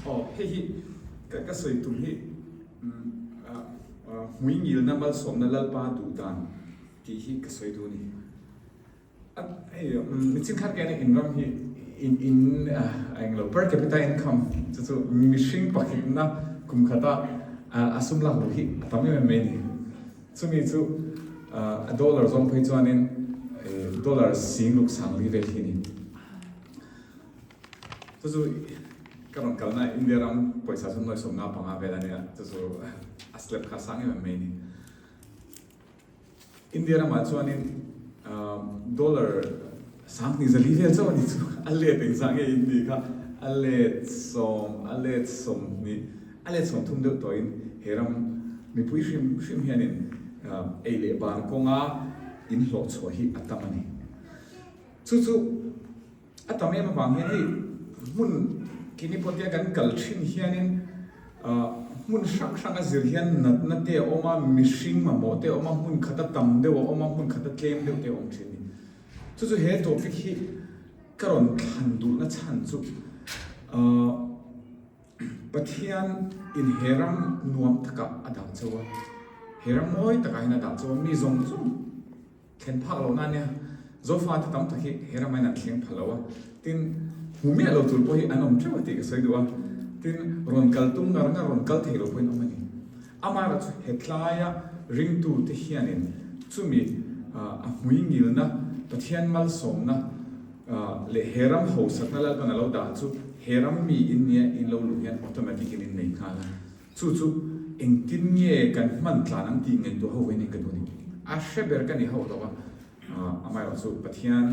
Aw, hei hi ka sawi tum hi hmuingilna malsawmna Lalpa duh dan tih hi ka sawi duh a ni. Hei michin khan keian in ram hi in in a englo per capita income chu chu mihring pakhatna kum khata a sum lak luh hi a tam em em mai a ni. Chumi chu a dollar zawng phei chuanin dollar sing ruk sang li vel hi a ni. Chu chu ka rawn kalna India ram pawisa chu nuai 75 vel a nia, chu chu a slab kha a sang em em mai a ni. India ramah chuanin dollar 20,000 vel chauh a ni chu, a let engzah nge in tih kha, a let sawm, a let 20, a let 30 deuh tawhin he ram mipui hrim hrim hianin ei leh bar kawnga inhlawh chhuah hi a tam a ni. Chu chu. A tam em avang hian hei hmun kini pawh tia kan kal thin hianin hmun hrang hrang a zir hian natna te a awm a, mihring mamawh te a awm a, hmun khata tam deuh a awm a, hmun khata tlem deuh te a awm thin a ni. Chu chu he topic hi ka rawn thlan duhna chhan chu Pathian in he ram nuam takah a dah chauh a, he ram mawi takah hian a dah chauh a, mi zawng zawng. Thlen phak lohna a nia. Zofa te tam tak hi he ramah hian an thleng pha lo a, tin hmu miah lo tur pawh hi an awm teuh a tih ka sawi duh a, tin rawn kal tum ngar ngar rawn kal thei lo pawhin awm a ni. Amaherawh chu hetlaia ringtute hianin chumi a hmuingilna, Pathian malsawmna leh he ram hausakna Lalpan a lo dah chu he ram mi in nia in lo luh hian automatic in in nei nghal a. Chu chu engtin nge kan hman tlan ang tih ngaihtuah ho vein ka duh a ni. A hre ber ka ni hauh lo a, amaherawh chu Pathian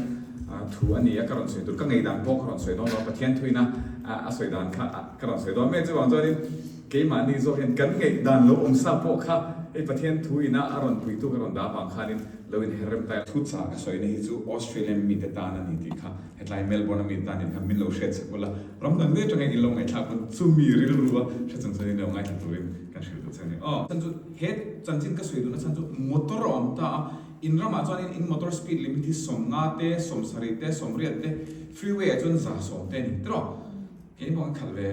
thu a ni a, ka rawn sawi tur, ka ngeidan pawh ka rawn sawi dawn lo a, Pathian thuin a a sawi dan kha ka rawn sawi dawn mai a, chuvang chuanin keimahni zawk hian kan ngaihdan lo awm sa pawh kha hei Pathian thuin a a rawn puitu ka rawn dah avang khanin lo inher rem ta ila. Thuchah ka sawina hi chu Australian mite tan a ni tih kha Hetlai Melbourne a mi tan in khan min lo hriat chak ula, ram dang daih atanga in lo ngaihthlak pawn chumi rilru a hre chung chuan in lo ngaithla turin kan hrilh duh che a ni. Aw. Chhan chu he chanchin ka sawi duhna chhan chu motor a awm ta a, in ramah chuanin in motor speed limit hi 50 te, 70 te, 80 te, freeway ah chuan 110 te a ni tiraw? Kei pawh an khalh ve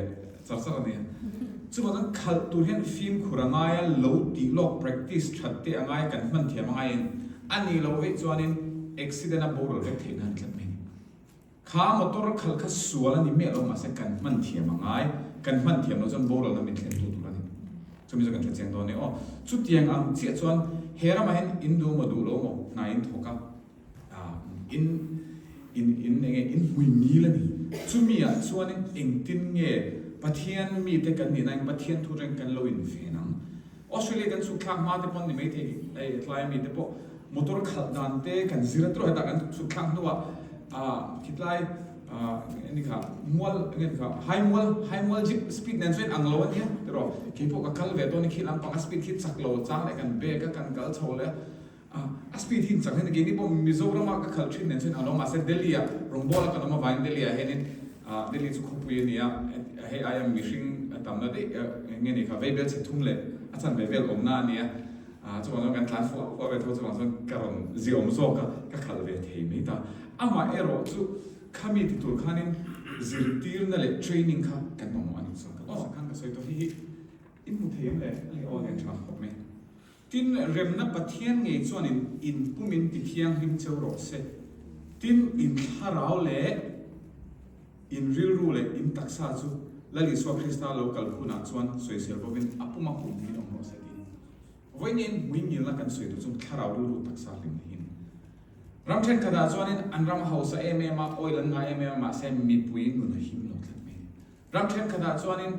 char char a nia. Chuvang chuan khalh tur hian fimkhur a ngai a, lo tih lawk practice that te a ngai a, kan hman thiam a ngai in a nih loh veih chuanin accident a boral vek theih nan tlat mai a ni. Kha motor khalh kha sual a ni miah lo mahse kan hman thiam a ngai, kan hman thiam loh chuan boralna min thlen tu tur a ni. Chumi chu kan hre chiang dawn e aw. Chutiang ang chiah chuan he ramah hian in duh maw duh lo maw hna in thawk a. In in in enge in hmui ngil a ni. Chumi ah chuanin engtin nge Pathian mite kan nih nain Pathian thu reng kan lo in ven ang. Australia kan chhuk thlak hma te pawn ni maithei hei tlai mite pawh motor khalh dan te kan zir a tawh hetah kan chhuk thlak hnuah ah khitlai ah enge ni kha mual enge ni kha hai mual hai mual jeep speed nen chuan ang lo a nia tiraw keipawh ka kal ve dawn a khi lampang a speed khi chak lo chang leh kan bag a kan kal chho leh a. A speed hi inchak hian keini pawh Mizorama ka khalh thin nen chuan a lo mahse Delhi ah rawngbawla kan awm avangin Delhi ah hianin Delhi chu khawpui a ni a, hei aia mihring tamna daih nge ni kha veibel chhe thum leh a chanve vel awmna a ni a, chuvang chuan kan tlan fua fua ve tho chuvang chuan ka rawn ziawm zawk a, ka khalh ve thei mai ta. Amah erawh chu khami ti tur khanin zirtirna leh training kha kan mamawh a ni chuan ka aw khan ka sawi tawh hi hi in hmu thei em le? Aw nen tha khawp mai. Tin, remna Pathian ngei chuan in in pumin ti thianghlim cheu rawh se. Tin, in thlarau leh in rilru leh in taksa chu Lal Isua Krista lo kal hunah chuan sawisel bawkin a puma humhin awm rawh se tih. Vawiin hmuingilna kan sawi duh chuan thlarau rilru taksa hlim hi a ni. Ram thenkhatah chuanin an ram hausa em em a, oil an ngah em em a, mahse mipui nun a him lo tlat mai a ni. Ram thenkhatah chuanin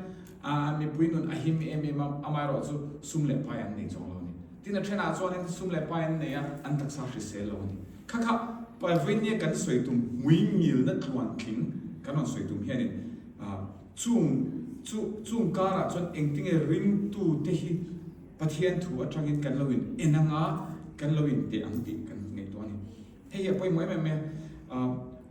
mipui nun a him em em a, amaherawh chu sum leh pai an nei chuang lo a ni. Tin, a thenah chuanin sum leh pai an nei a, an taksa hrisel lo a ni. Kha kha Vawinia kan sawi tum hmuingilna tluantling kan rawn sawi tum hianin chung chu chung karah chuan engtinge ringtute hi Pathian thu atangin kan lo in en anga kan lo in teh ang tih kan ngaihtuah a ni. Hei hi a pawimawh em em mai a,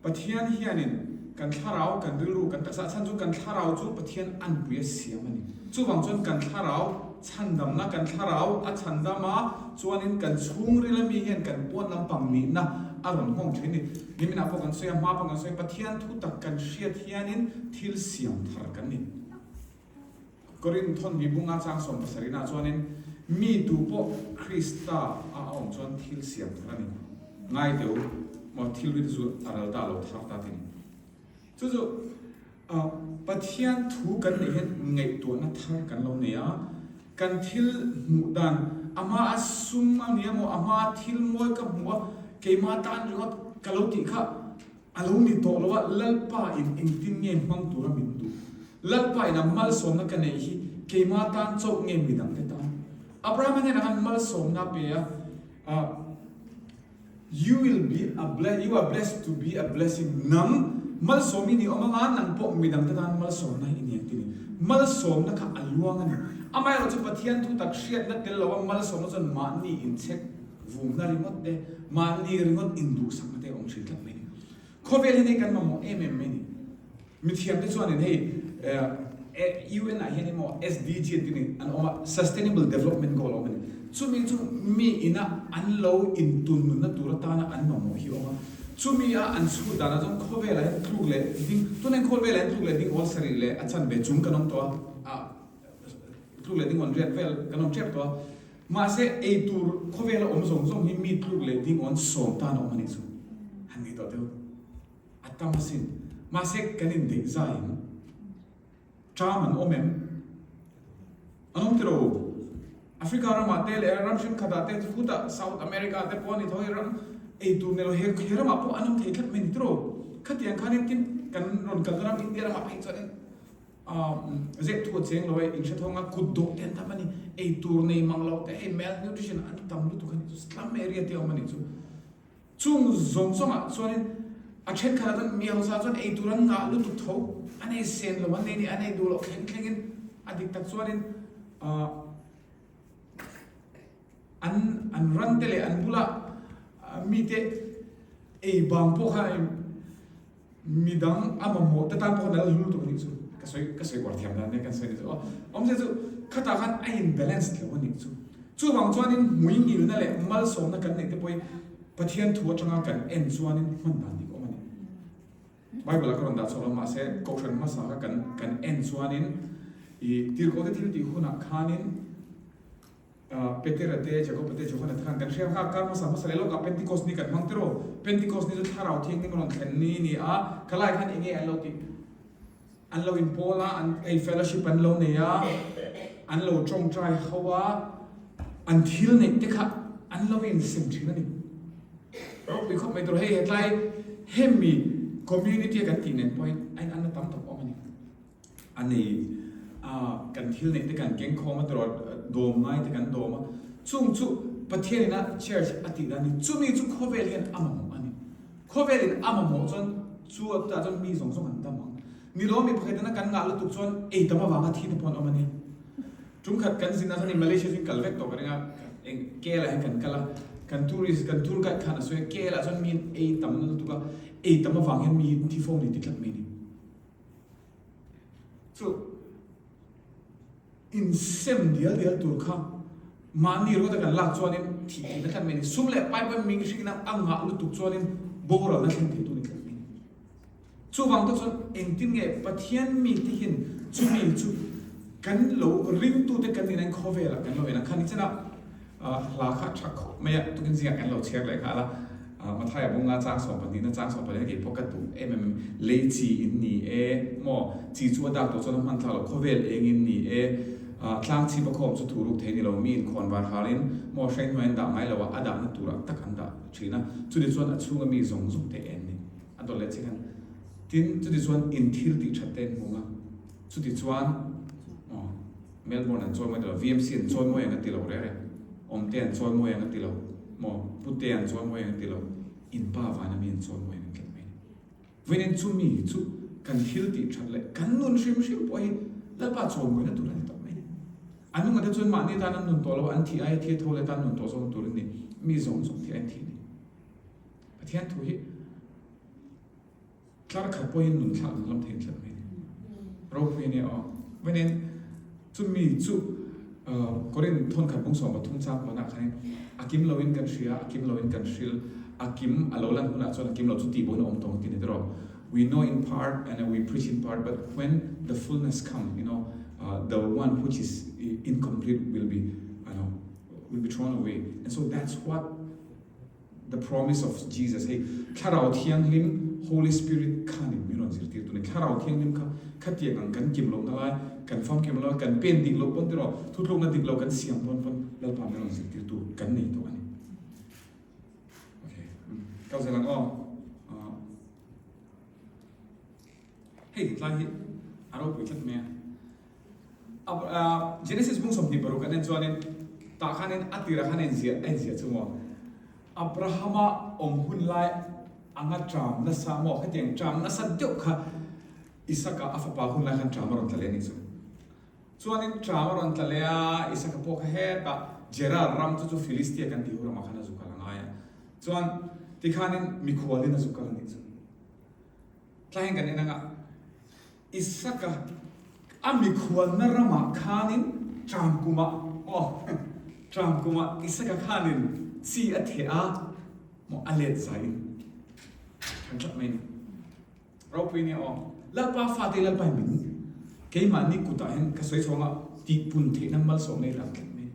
Pathian hianin kan thlarau, kan rilru, kan taksa a chhan chu kan thlarau chu Pathian anpui a siam a ni. Chuvang chuan kan thlarau chhandamna, kan thlarau a chhandam a, chuanin kan chhungril ami hian kan pawn lampang nihna a rawn nghawng thin a ni. Niminah pawh kan sawi a, hma pawh kan sawi a, Pathian thu tak kan hriat hianin thil siam thar kan ni. Korinth thawnhnih bunga chang 70 nah chuanin mi tu pawh Krista a a awm chuan thil siam thar a ni. Ngai teh u, maw thil ri te chu a ral ta lo thar ta ti ni. Chu chu Pathian thu kan neih hian ngaihtuahna thar kan lo nei a, kan thil hmuh dan a hma a sum a nia maw, a hma a thil mawi ka hmuh a, keimah tan ringawt ka lo tih kha a lo ni tawh lo a, Lalpa in engtin nge hmang tura min duh? Lalpa in a malsawmna ka neih hi keimah tan chauh nge midangte tan? Abrahama hnenah khan malsawmna a pe a, You will be a ble you are blessed to be a blessing Nang malsawm i ni awm anga nang pawh midangte tan malsawmna i ni ang ti ni. Malsawmna kha a luang a ni. Amaherawhchu Pathian thu tak hriatna tel loa malsawmna chuan mahni inchhek vumna ringawt te, mahni ringawt induhsakna te a awm thin tlat mai ni. Khawvel hi hei kan mamawh em em mai ni. Mithiamte chuanin hei UN ah hian emaw SDG an tih ni an awm a, Sustainable Development Goal a awm a ni. Chumi chu mi ina an lo intun nunna tur atana an mamawh hi a awm a. Chumi a an chhut danah chuan khawvelah hian tluk leh ding, tunah hian khawvelah hian tluk leh ding awl sarih leh a chanve chung kan awm tawh a, tluk leh ding awn riat vel kan awm tep tawh a. Mahse eitur khawvela awm zawng zawng hi mi tluk leh ding awn sawm tan a awm a nih chu. Han ni tawh deuh. A tam asin. Mahse kan indeih zaiin ṭam an awm em? An awm tiro. Africa ramah te leh ram thenkhatah te khutah South America te pawh a ni tho hi ram ei tur nei lo he he ramah pawh an awm thei tlat mai ni tiro. Khatiang khanin tin kan rawn kalna ram India ramah phei chuanin zep thu a cheng lo e, inhre thawng a kut dawh te an tam a ni. Ei tur nei mang lo te hei malnutrition an tam lutuk a nih chu slum area te a awm a nih chu. Chung zawng zawngah chuanin a thenkhatah chuan mi hausa chuan ei tur an ngah lutuk tho, an ei sen lo, an ei nih an ei duh loh thleng thlengin a dik tak chuanin ahh an an ran te leh an bula mite ei bang pawh kha Midang a mamawh te tan pawh nal hlu lutuk a nih chu. Ka sawi ka sawi uar thiam dan nia kan sawi nih chu aw. Awmzia chu khatah khan a in balance lo a nih chu. Chuvang chuanin hmui ngilna leh malsawmna kan neih te pawhin Pathian thu atanga kan en chuanin hman dan dik awm a ni. Bible ah ka rawn dah chhuah lo mahse Kohhran hmasa kha kan kan en chuanin ih tirhkoh te thil tih hunah khanin Petera te, Jakoba te, Johana te khan kan hria kha, kar hmasa hmasa leh lawkah Pentecost ni kan hmang tiraw? Pentecost ni chu Thlarau Thianghlim a rawn thlen ni a ni a, khalai khan enge an lo tih? An lo inpawl a, an hei fellowship an lo nei a, an lo tawngtai ho a, an thil neih te kha an lo insem thin a ni. Ropui khawp mai tiraw? Hei hetlai hemi community a kan tih nen pawhin a inanna tam tak awm a ni. A nei a, kan thil neih te kan keng khawm a tiraw dawm ngai te kan dawm a, chung chu Pathian ina church a tih dan ni, chumi chu khawvel hian a mamawh a ni. Khawvel in a mamawh chuan chu a chutah chuan mi zawng zawng an dam ang. Ni lo mi pakhat ina kan ngah lutuk chuan ei tam avanga thi te pawh an awm a nia. Tum khat kan zinah chuan Malaysia chu in kal vek tawh ka ring a, eng KL ah hian kan kal a, kan tourist kan tour guide khan a sawi a, KL ah chuan mi in ei tam na lutuk a, ei tam avang hian mi hi thi fo ni ti tlat mai a ni. Chu insem dial dial tur kha mahni rawta kan lak chuanin thih theihna tlat mai a ni. Sum leh pai pawn ming hringin a ngah lutuk chuanin boralna thleng thei tur a ni tlat mai a ni. Chuvang te chuan engtin nge Pathian mite hian chumi chu kan lo ringtute kan nihna in khawvelah kan lo en ang kha ni chen a. Hla kha a tha khawp mai a, tukin zingah kan lo chhiar leh nghal a, Mathaia bunga chang 12 na chang 14 kei pawh ka duh em em em, lei chi in ni e maw, chi chu a dak tawh chuan a hman thlak loh, khawvel eng in ni e, tlang chhip a khawm chu thu ruk thei ni lo, mi in khawn var hal in maw hreng hnuai an dah ngai lo a, a dahna turah tak an dah thin a, chuti chuan a chhunga mi zawng zawng te en ni, a dawt leh che khan, tin chuti chuan in thil tih that te an hmung a, chuti chuan aw. Melbourne an chawimawi ti lo, VMC an chawimawi ang a ti lo reh reh, Awmte an chawimawi ang a ti lo, maw Pute an chawimawi ang a ti lo, in pa vana mi an chawimawi ang a tlat mai a ni. Vawiin chumi chu kan thil tih that leh kan nun hrim hrim pawh hi Lalpa chawimawina tur a ni tawp mai a ni. A nunga te chuan mahni tan an nun tawh lo, an thih aia thi a tho leh tan nun tawh zawng tur an ni, mi zawng zawng thih aiin thih a ni. Pathian thu hi. Tlar khat pawhin nun thlak danglam thei tlat mai a ni. Ropui a nia aw. Vawiin chumi chu Korin thawn khat bung 13 chang pawnah khanin a kim loin kan hria, a kim loin kan hril, a kim a lo lan hunah chuan a kim lo chu tih boin a awm tawh ang ti a ni tiraw. We know in part and we preach in part but when the fullness come, you know. The one which is incomplete will be ano will be thrown away. And so that's what the promise of Jesus hei Thlarau Thianghlim Holy Spirit khanin min rawn zirtir tu ni. Thlarau Thianghlim kha khatiang ang kan kim lohna lai kan famkim lohna lai kan pen dik loh pawn tiraw thutlukna dik lo kan siam dawn pawn Lalpa min rawn zirtir tu kan nei tawh a ni. Okay. Kal zel ang aw. Hei tlai hi a ropui tlat mai a. Genesis bung 26 kan en chuanin tah khanin a tirah khan a inziah a inziah chu maw Abrahama awm hun lai anga ṭam nasa maw khatiang ṭam nasa deuh kha Isaka a fapa hun lai khan ṭam a rawn tla leh a nih chu. Chuanin ṭam a rawn tla leh a, Isaka pawh kha hetah Gerar ram chu chu Philistia kan tih hu ramah khan a zu kal a ngai a. Chuan tikhanin mikhualin a zu kal a nih chu. Tlaiin kan en anga Isaka a mikhualna ramah khanin ṭam kumah aw ṭam kumah Isaka khanin chi a theh a maw a let zaiin ṭhan tlat mai a ni. Ropui nia aw. Lalpa fate Lalpa in min keimahni kutah hian ka sawi chhuang a tihpun theihna malsawmna i dah tlat mai.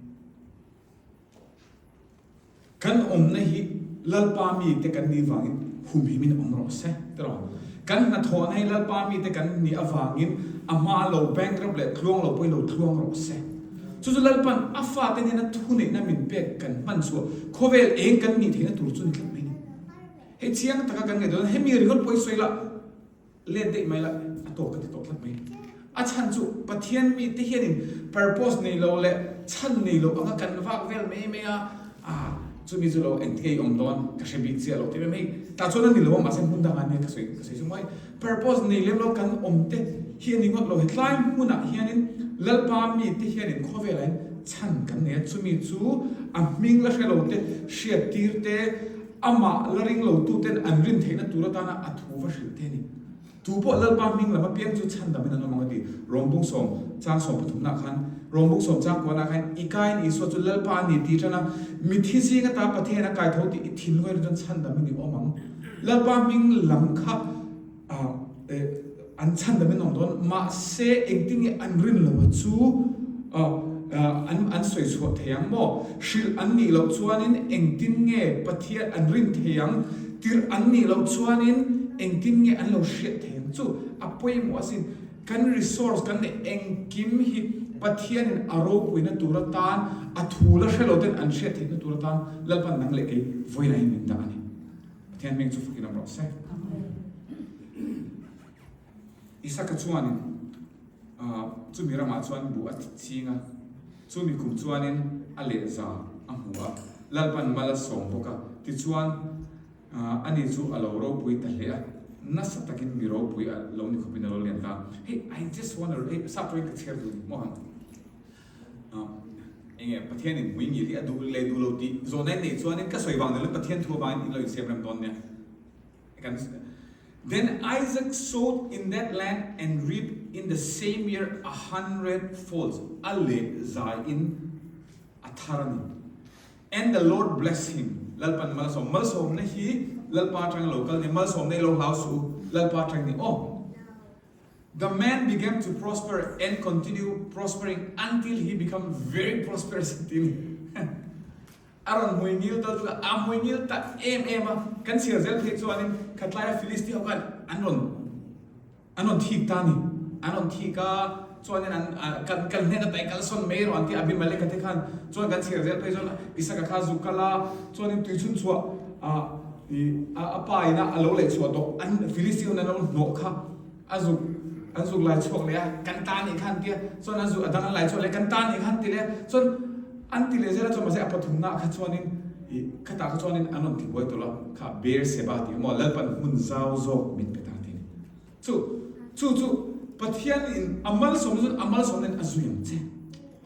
Kan awmna hi Lalpa mite kan nih vangin humhimin awm rawh se tiraw? Kan hnathawhna hi Lalpa mite kan nih avangin a hma lo bankrupt leh tluang lo pawhin lo tluang rawh se. Chu chu Lalpan a fate hnena thuneihna min pek kan hman chhuah khawvel eng kan nih theihna tur chu ni tlat mai ni. Hei chiang taka kan ngaihtuah chuan hemi ringawt pawh hi sawi la. Let daih mai la, a tawk ka ti tawh tlat mai. A chhan chu Pathian mite hianin purpose nei lo leh chhan nei lo anga kan vak vel mai mai a, ah chumi chu lo engtikei awm dawn ka hre bik chiah lo tih mai mai tah chuan a ni lo a mahse hmun dangah nia ka sawi ka sawi chu mawi. Purpose nei lem lo kan awm te hi a ni ngawt lo hetlai hmunah hianin Lalpa mite hianin khawvelah hian chhan kan nei a chumi chu a hming la hre lo te hriat tir te Amah la ring lo tuten an rin theihna tur atana a thu va hrilh te a ni. Tu pawh Lalpa hming lam apiang chu chhandamin an awm ang a ti. Rawmbung sawm chang sawm pathumnah khan, Rawmbung sawm chang kuanah khan i kaiin Isua chu Lalpa a ni tih ṭan a, mithi zing ata Pathian a kai tho tih i thinlung erawh chuan chhandamin i awm ang. Lalpa hming lam kha an chhan dam in awm dawn mahse engtin nge an rin lo a chu an an sawi chhuah thei ang maw hrilh an nih loh chuanin engtin nge Pathian an rin thei ang tirh an nih loh chuanin engtin nge an lo hriat thei ang chu a pawimawh asin kan resource kan neih engkim hi Pathianin a ropuina tur atan a thu la hre lo ten an hriat theihna tur atan Lalpan nang leh kei vawiinah hian min dah a ni. Pathian hming chu fakin awm rawh se. Isaka chuanin chumi ramah chuan buh a ching a, chumi kum chuanin a lehza a hmu a, Lalpan mal a sawm bawk a, tichuan ani chu a lo ropui ta hle a, nasa takin mi ropui a lo ni khawpin a lo lian ta. Hei, I just wanna, hei sap pawhin ka chhiar duh ni maw ang. Enge Pathianin hmui ngil hi a duh leh duh lo tih zawhna in neih chuanin ka sawi vang nilo Pathian thu avangin in lo insiam rem dawn nia. Kan Then Isaac sowed in that land and reaped in the same year a hundred folds a leh zai in a thar a ni. And the Lord blessed him Lalpan malsawm malsawmna hi Lalpa atangin lo kal ni malsawmna i lo hlau suh u Lalpa atangin ni aw. The man began to prosper and continue prospering until he become very prosperous ti ni. A rawn hmui ngil dal dal a, a hmui ngil ta em em a. Kan chhiar zel phei chuanin khatlaia Philistia ho khan an rawn an rawn thik ta ni. An rawn thik a, chuanin an kan kan hnen atai kalsawn mai erawh an ti a, Abimeleka te khan chuan kan chhiar zel phei chuan Isaka kha zuk kal a, chuanin tuichhun chhuah a a pa ina a lo leh chhuah tawh an Philistia ho an lo hnawh kha. A zuk an zuk lai chhuak leh a, kan ta nih khan tia, chuan an zuk a dang an lai chhuak leh kan ta nih khan ti leh a, chuan an ti leh zel a, chuan mahse a pathumna ah kha chuanin ih khatah kha chuanin an rawn ti buai tawh lo, kha Beerseba tih maw Lalpan hmun zau zawk min pe ta ti a ni. Chu chu chu Pathian in a malsawmna chuan a malsawmna in a zui ang che.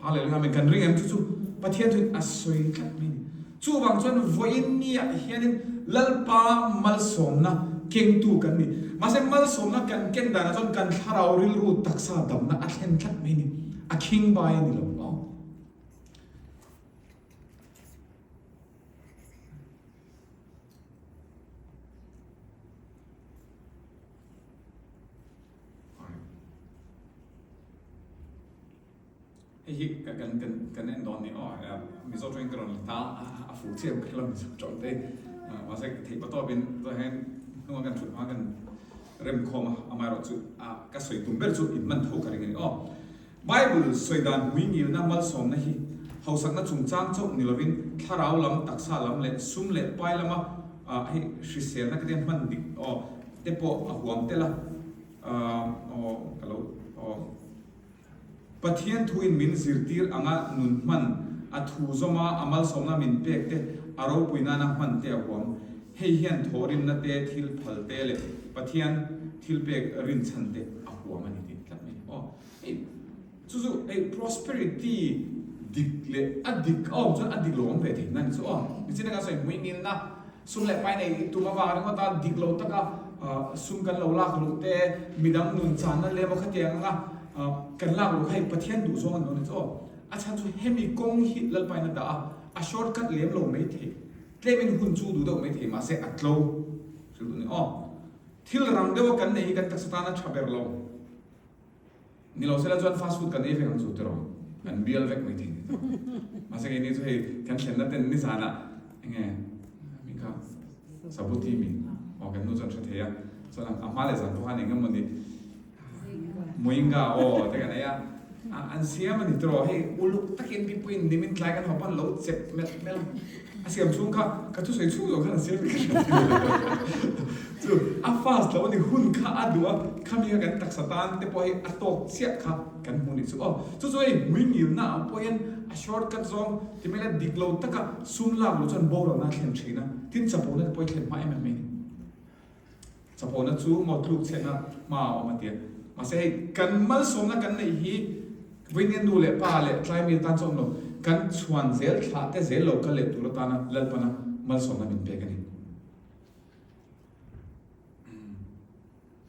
Hallelujah Amen kan ring em chu chu Pathian chuan a sawi tlat mai a ni. Chuvang chuan vawiin niah hianin Lalpa malsawmna kengtu kan ni. Mahse malsawmna kan ken danah chuan kan thlarau rilru taksa damna a thlen tlat mai a ni. A khing bai a ni lo maw? Hei hi kan kan kan en dawn ni aw Mizo tawngin ka rawn la ta a a fuh chiah ka hrelo Mizo tawng te mahse theih pa tawpin chuan hian hnunga kan thut hma kan rem khawm a amaherawhchu a ka sawi tum ber chu in hman tho ka ring a ni aw. Bible sawi dan hmui ngilna malsawmna hi hausakna chungchang chauh ni lovin thlarau lam taksa lam leh sum leh pai lama hei hriselna ka tia hman dik aw te pawh a huam tel a aw ka lo aw. Pathian thuin min zirtir anga nun hman, a thu zawma a malsawmna min pek te, a ropui nana hman te a huam. Hei hian thawhrimna te, thil phal te leh Pathian thil pek rinchhan te a huam a ni tih tlat mai. Aw, hei chu chu hei prosperity dik leh a dik a awm chuan a dik lo awm ve thei na ni chu aw. Nichin anga sawi hmuingilna Sum leh pai nei tum avang ringawt a dik lo taka sum kan lo lak luh te, midang nun channa leh emaw khatiang anga kan lak luh kha hei Pathian duh zawng a ni dawn a ni chu aw. A chhan chu hemi kawng hi Lalpain a dah a, a short cut lem lo mai thei, tlemin hun chu duh deuh mai thei mahse a tlo hrilh duh a ni aw. Thil rang deuha kan neih hi kan taksa tan a tha ber lo. Ni lo sela chuan fast food kan ei vek ang chu tiraw? Kan bial vek mai thei ni tiraw? Mahse keini chu hei kan thlenna ten nizanah enge mi kha sabuti mi aw kan nu chuan hre thei a chuan a hma leh zan pawh khan eng emawni Moringa aw te kan ei a an siam a ni tiraw? Hei uluk takin pipuiin nimin tlai kan hawp a lo chep melh melh a. A siam chhung kha ka thusawi chhung zawh khan a siam vek a chu a fast lo a ni hun kha a duh a khami kha kan taksa tan te pawh hi a tawk chiah kha kan hmu nih chu aw chu chu hei hmuingilna ang pawh hian a short cut zawng ti mai la dik lo taka sum lak loh chuan boralna a thlen thin a tin chapona te pawh hi thlen hma em em mai a ni. Chapona chu maw tluk chhiatna hma a awm a tia. Mahse hei kan malsawmna kan neih hi vawiin nu leh pa leh tlai mi atan chu awm lo, kan chhuan zel thlah te zel lo kal leh tur atana Lalpana malsawmna min pek a ni.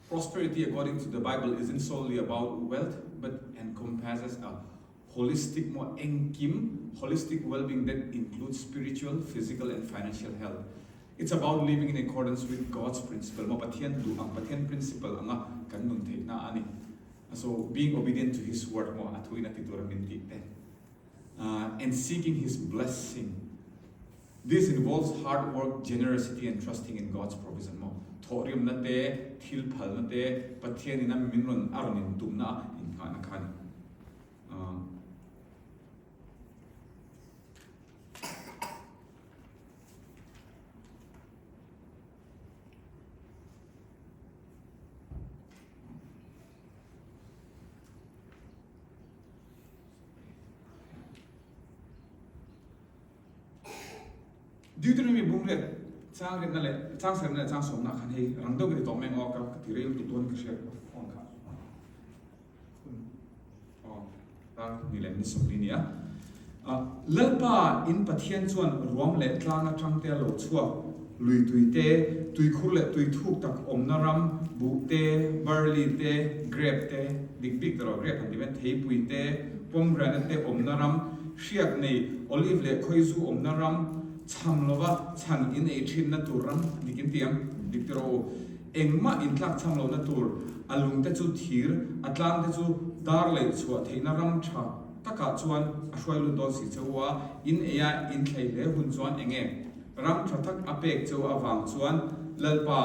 Prosperity according to the Bible isn't solely about wealth but encompasses a holistic maw engkim holistic well-being that includes spiritual, physical and financial health. It's about living in accordance with God's principle maw Pathian duh ang Pathian principle anga kan nun theihna a ni. So being obedient to his word maw a thuin a ti tur a min tih te and seeking his blessing. This involves hard work, generosity and trusting in God's provision maw thawhrimna te, thil phalna te, Pathian in a min rawn a rawn intumna a innghahna kha a ni. Deuteronomy bung riat chang riatna leh chang sarihna leh chang sawmna khan hei rang deuh ka ti tawh mai ang aw ka ti rei lutuk dawn ka hria phone kha. Lalpa in Pathian chuan ruam leh tlang atang te a lo chhuak, lui tui te, tuikhur leh tui thuk tak awmna ram, buh te, barley te, grape te, dik bik ta rawh, grape han ti mai, theipui te, pomegranate te awmna ram, hriak nei, olive leh khawizu awmna ram, cham lova chhan in ei thinna tur ram, dik in ti ang, dik ti rawh u. Engmah intlakchham lohna tur, a lungte chu thir, a tlangte chu dar leh chhuah theihna ram tha takah chuan a hruai lut dawn si che u a, in eia in thlei hle hun chuan eng nge ram tha tak a pek che u avang chuan Lalpa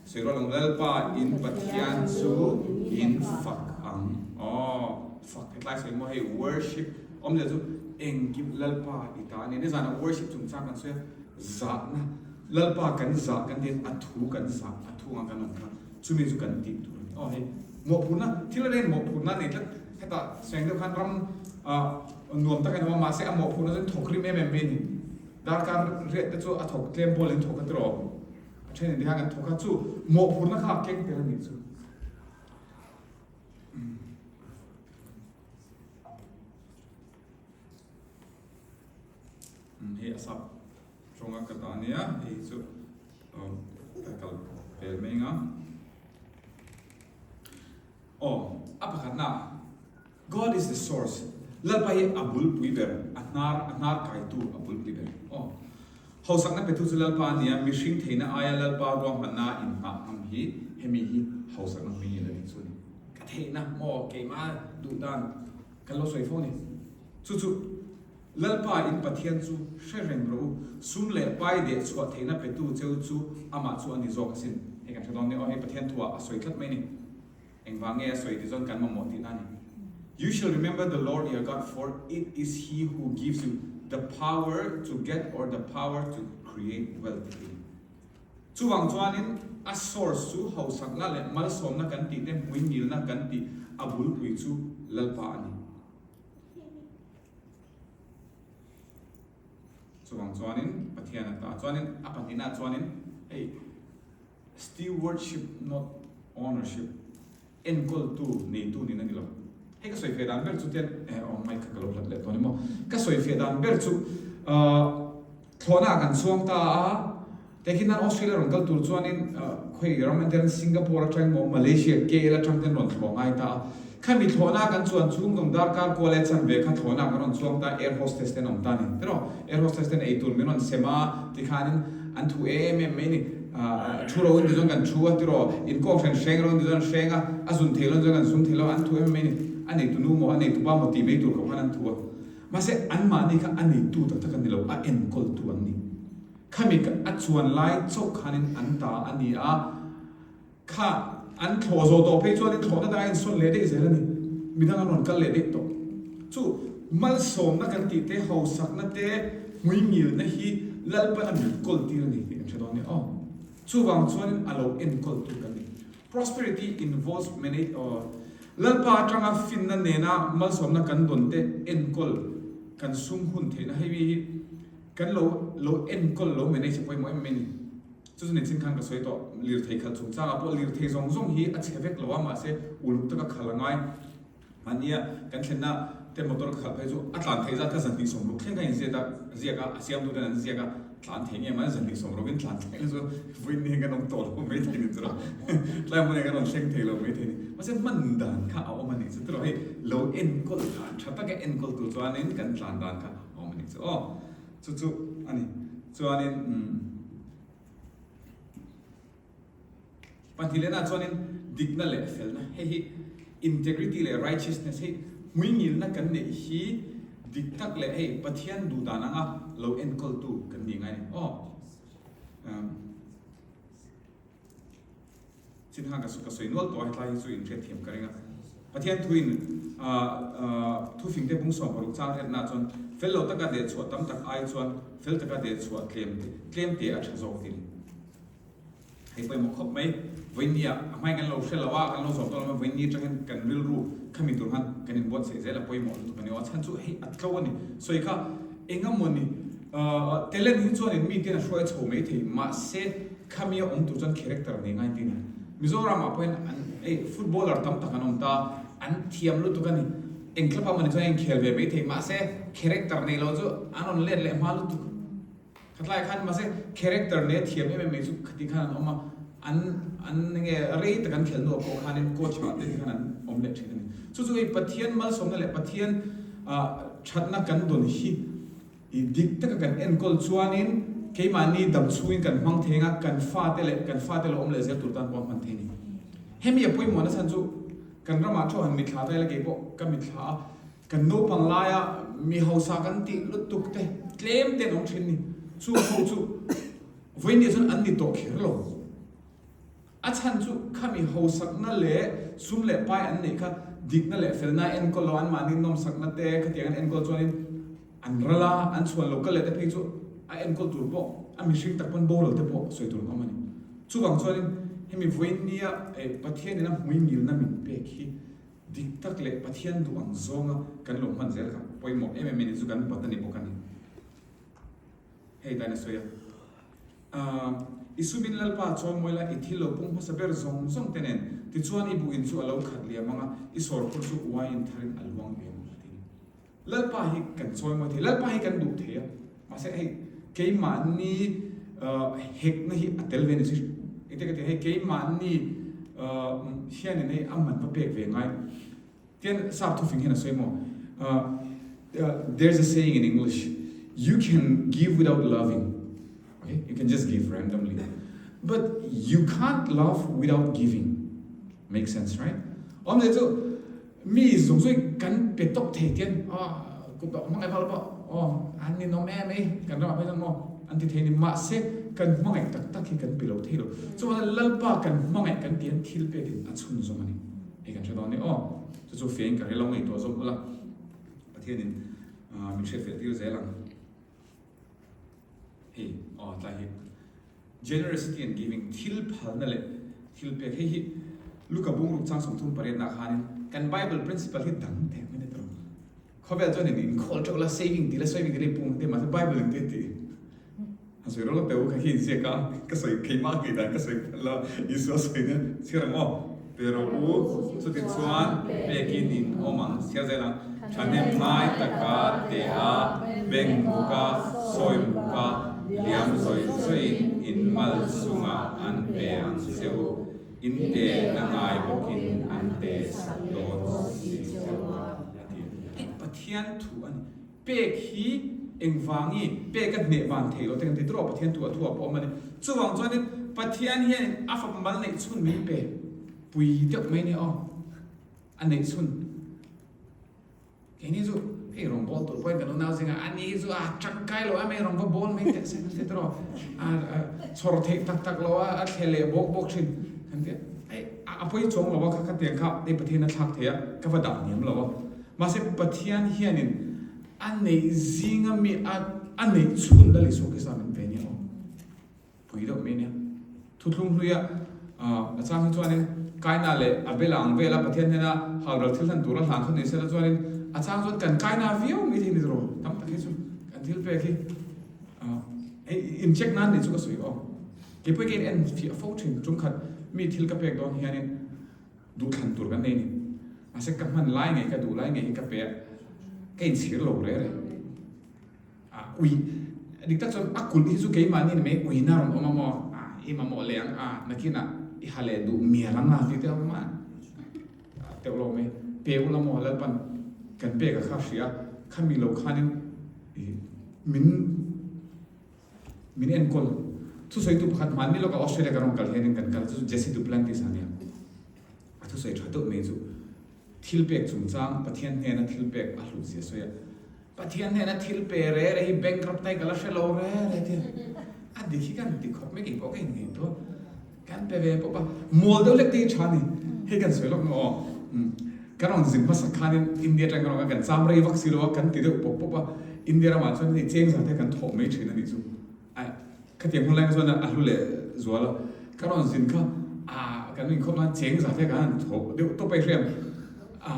sawi rual ang, Lalpa in Pathian chu in fak ang. Aw, fak hetlai sawi maw hei worship awmzia chu engkim Lalpa i ta a ni. Nizanah worship chungchang kan sawi a, zahna. Lalpa kan zah kan tihin a thu kan zah, a thu anga kan awm kha chumi chu kan tih tur a ni. Aw hei mawhphurhna, thil a reng mawhphurhna nei tlat, hetah seng deuh khan ram nuam tak a ni awm a, mahse a mawhphurhna chuan thawk rim em em mai a ni. Darkar riat te chu a thawk tlem bawlin thawk a tiraw, a then in ti khan kan thawk a, chu mawhphurhna kha a keng tel a nih chu. Hei a sap tawnga ka ta ania hei chu ka kal pel mai anga aw a pakhatna God is the source Lalpa hi a bulpui ber a hnar a hnar kaitu a bulpui ber aw hausakna petu chu Lalpa ania mihring theihna aia Lalpa ruahmanna inngah ngam hi hemi hi hausakna hming in a ni chu a ni ka theihna maw keimah duh dan. Kan lo sawi fo a ni. Chu chu Lalpa in Pathian chu hre reng rawh u, sum leh pai deh chhuah theihna petu cheu chu amah chu a ni zawk asin. Hei kan hre dawn nia aw, hei Pathian thuah a sawi tlat mai a ni. Engvang nge a sawi ti chuan kan mamawh tihna a ni. You shall remember the Lord your God for it is he who gives you the power to get or the power to create wealth tih hi. Chuvang chuanin a source chu hausakna leh malsawmna kan tih te hmuingilna kan tih a bulpui chu Lalpa a ni. Chuvang chuanin Pathian a ta. Chuanin a pahnihna chuanin hei Stewardship not ownership, enkawltu, neitu nin a ni lo. Hei ka sawi fiah dan ber chu tian eh aw mic kha ka lo hlat leh tawh a ni maw. Ka sawi fiah dan ber chu ah thlawhna ah kan chuang ta a, tehkhin nan Australia rawn kal tur chuanin khawi ram enten Singapore atang emaw Malaysia KL atang ten rawn thlawh ngai ta a. Khami thlawhna kan chuan chhung zawng darkar kual e chanve kha thlawhna kan rawn chuang ta air hostess ten awm ta a ni. Tiraw? Air hostess ten eitur min rawn sem a tikhanin an thu em em mai a ni. Thu ro in ti chuan kan thu a tiraw? Inkawng hran hreng ro in ti chuan hreng a, a zun thei lo in ti chuan kan zum thei lo a, an thu em em mai a ni. A neitu nu maw, a neitu pa maw tih mai tur khawp khan an thu a. Mahse anmahni kha a neitu tak tak an ni lo, a enkawltu an ni. Khami a chuan lai chauh khanin an ta a ni a. Kha an thlawh zawh tawh phei chuan in thlawhna dangah insawn leh daih zel a ni. Midang an rawn kal leh daih tawh. Chu malsawmna kan tih te, hausakna te, hmuingilna hi Lalpan a min kawl tir a ni tih kan hre dawn nia aw. Chuvang chuanin a lo enkawl tur kan ni. Prosperity involves manage aw Lalpa atanga finna nena malsawmna kan dawn te enkawl kan sum hun theihna hei hi kan lo lo enkawl lo manage a pawimawh em em a ni. Chu chu nichin khan ka sawi tawh, lirthei khalh chungchangah pawh lirthei zawng zawng hi a chhe vek lo a, mahse uluk taka khalh a ngai. Mahnia kan thlenna te motor ka khalh phei chu a tlan theih zat kha zanhnih sawmruk thleng kha inziat a, ziak a, a siamtu ten an ziak a, tlan thei nge mahse zanhnih sawmrukin tlan thleng chu vawiin ni kan awm tawh lo mai thei ni chu rawh, tlai hmun ah kan rawn thleng thei lo mai thei ni. Mahse hman dan kha a awm a nih chu tiraw hei lo enkawl dan tha taka enkawl tur chuanin kan tlan dan kha a awm a nih chu aw. Chu chu a ni. Chuanin umm pahnih lehna chuanin dikna leh felna hei hi integrity leh righteousness hei hmuingilna kan neih hi dik tak leh hei Pathian duh dan anga lo enkawltu kan ni ngai a ni. Aw umm. Chinha ka ka sawi nual tawh a, hetlai hi chu in hriatthiam ka ring a. Pathian thuin thufingte bung 16 chang riatnaah chuan fel lo taka deh chhuah tam tak ai chuan fel taka deh chhuah tlem tlem te a tha zawk tih a ni. Hei pawimawh khawp mai, vawinia a hmain kan lo hre lo a, kan lo zawm tawh lo mai, vawinia atang hian kan rilru khami tur khan kan inbuatsaih zel a pawimawh lutuk a ni aw, a chhan chu hei a tlo a ni. Sawi kha engamawni talent hi chuanin miten a hruai chho maithei, mahse Khami a awm tur chuan character nei ngai tih a ni. Mizoram ah pawhin an hei footballer tam tak an awm ta, an thiam lutuk a ni. Eng club ah mawni chuan a inkhel ve maithei mahse character nei lo chu an rawn let leh hma lutuk. Khatlai khan mahse character nei a thiam em em mai chu khati khan an awm a, an an enge rei tak an khelh hnuah pawh khanin coach ah te khan an awm leh thin a ni. Chu chu hei Pathian malsawmna leh Pathian ah thatna kan dawn hi I dik taka kan enkawl chuanin keimahni dam chhungin kan hmang thei anga kan fate leh kan fate lo awm leh zel tur tan pawh a hman thei a ni. Hemi a pawimawhna chhan chu kan ramah thu han mithla ta ila kei pawh ka mithla a, kan naupang laia mi hausa kan tih lutuk te tlem te an awm thin a ni. Chung ho chu vawiin chuan an ni tawh kher lo. A chhan chu khami hausakna leh sum leh pai an neih kha dikna leh felna a enkawl lo, anmahni nawmsakna te khatiang an enkawl chuanin an ral a, an chhuan lo kal leh te phei chu a enkawl tur pawh a mihring tak pawn boral te pawh sawi tur an awm a ni. Chuvang chuanin hemi vawinia Pathianin a hmuingilna min pek hi dik tak leh Pathian duh ang zawnga kan lo hman zel kha pawimawh em em a ni chu kan bat a ni bawk a ni. Hei dan a sawi a. I sumin Lalpa chawi mawi la, i thil lo pung hmasa ber zawng zawng te nen, tichuan i buh in chu a lo khat liam ang a, i sawrkhur chu uaiin tharin a luang liam ang a ti. Lalpa hi kan chawi mawi thei, Lalpa hi kan duh thei a, mahse hei keimahni hekna hi a tel ve ni chu, engtin ka ti hei keimahni hianin hei a man va pek ve ngai. Tian sap thufing hian a sawi maw? There's a saying in English, you can give without loving, okay, you can just give randomly, but you can't love without giving. Make sense, right? Awmzia chu mi zawng zawng kan pe tawp thei tian aw kut dawh hmangaih vak lo pawh aw an ninawm em ei kan ramah phei chuan maw an ti thei a ni. Mahse kan hmangaih tak tak hi kan pe lo thei lo. Chuvangin Lalpa kan hmangaih kan ti hian thil pekin a chhunzawm a ni. Hei kan hre dawn a ni aw. Chu chu fiahin ka rilo ngaihtuah zawm ula Pathianin min hriatfiah tir zel ang. Hei aw tlai hi Generosity and giving thil phalna leh thil pek hei hi Luka bungruk chang 38 nah khanin kan Bible principle hi dang teh mai a ni tawh. Khawvel chuan in inkhawl teuh la saving tih la saving tih la i pung te mahse Bible in tih a ti. A sawi rawlh teu kha hi inziak a, ka sawi keimah ngei dan ka sawi phal lo, Isua sawi nia chhiar ang aw. Pe rawh u, chuti chuan pekin in awm ang, chhiar zel ang, thahnem ngai taka teh a, beng muka, sawi muka, liam zawi zawiin in mal chungah an pe ang che u, in te na ngai bawkin an te sak dawn si che u a, a ti. Hei Pathian thu a ni. Pek hi engvangi pek a hneh van theih loh te kan ti tawh a, Pathian thu a thu ah pawh a awm a ni. Chuvang chuanin Pathian hianin a fapa mal neih chhun min pe pui deuh mai nia aw, a neih chhun. Keini chu hei rawn bawl tur pawhin kan unau zinga a ni chu a tangkai lo em ei rawn va bawl mai teh se kan ti tawh a, a chhawr theih tak tak lo a, a thle leh bawk bawk thin kan ti a. Hei a pawi chuang lo a kha khatiang kha hei Pathian a thlak thei a, ka va dah hniam lo a. Mahse Pathian hianin a neih zinga mi a a neih chhun Lal Isua Krista min ve nia aw. Pui deuh mai nia. Thuthlung hluia a chang hi chuanin Kaina leh Abela ang vela Pathian hnena halral thil hlan tura hlan kha ni sela chuanin a chang chuan kan Kaina viau mai thei ni tawh tam tak hi chu kan thil pek hi hei in check nan nih chu ka sawi aw. Keipawh hi ka in en fiah fo thin tumkhat mi thil ka pek dawn hianin Duhthlan tur kan nei a ni. Mahse ka hman lai ngei, ka duh lai ngei hi ka pe a, ka inchhir lo reh reh. A ui, dik tak chuan a kulh hi chu keimahni ni mai uina rawn awm a maw? A, i mamawh leh ang a, nakinah i ha leh duh mial ang a tih te a awm a, a teuh lo mai. Pe ula maw Lalpan kan pek a kha hria, khami lo khanin min Min enkawl. Thusawitu pakhat hmanni lawkah Australia ka rawn kal hianin kan kal a, chu chu Jesse Duplantis a nia. A thusawi tha deuh mai chu thil pek chungchang, Pathian hnena thil pek a hlut zia sawi a. Pathian hnena thil pe re re hi bankrupt ai ka la hre lo re re tia. A dik hi kan ti khawp mai, keipawh ka inngaihtuah. Kan pe ve pawp a, mual deuh hlek te hi tha a ni. Hei kan sawi lawk maw aw. Kan rawn zin hmasak khanin India atang kan rawn kan cham rei vak si lo a, kan ti deuh pawp pawp a. India ramah chuan hei cheng zate kan thawh mai thin a nih chu. A khatiang hun lai kha chuan a hlu leh zual a. Kan rawn zin kha a kan inkhawm nan cheng zate kan han thawh deuh tawp a i hriam. A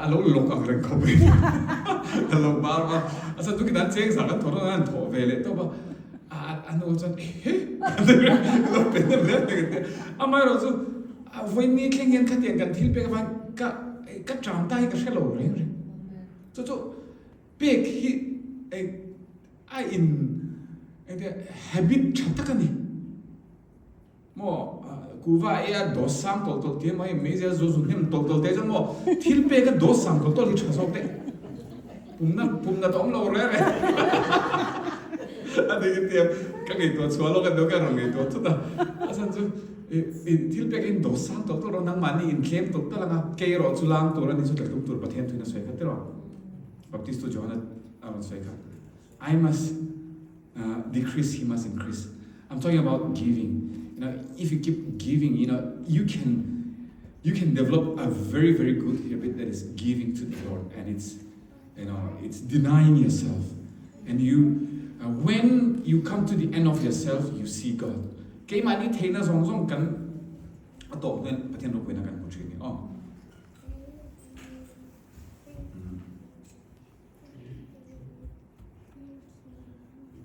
a lo lawk ang reng khawp mai. A lo bar a, a chhan chu khitan cheng zah kan thawh dawn a han thawh ve leh tawp a. A a hnuah chuan ehe lo pe hnem hle mai ka ti a. Amaherawh chu a vawiin thleng hian khatiang kan thil pek avang ka ka ṭam ta hi ka hre lo reng reng. Chu chu pek hi eng a in engtia habit ṭha tak a ni. Maw kuva ei a dawt sang tawlh tawlh tih emaw hei meizial zu zu hnem tawlh tawlh te chuan maw thil pek a dawt sang tawlh tawlh hi tha zawk teh pumna pumna ta awm lo reng reng a dik tia ka ngaihtuah chhuah lawk a deuh ka rawn ngaihtuah thut a a chhan chu i thil pek in dawt sang tawlh tawlh rawh nangmahni in tlem tawlh tawlh anga kei erawh chu lang tur a ni chu tla tum tur Pathian thuin a sawi kha tiraw Baptistu Johana a rawn sawi kha. I must uh, decrease, he must increase. I'm talking about giving. You know, if you keep giving, you know, you can you can develop a very, very good habit that is giving to the Lord, and it's you know, it's denying yourself. And you, uh, when you come to the end of yourself, you see God. Keimahni theihna zawng zawng kan a tawp hnuin Pathian ropuina kan hmu thin ni aw.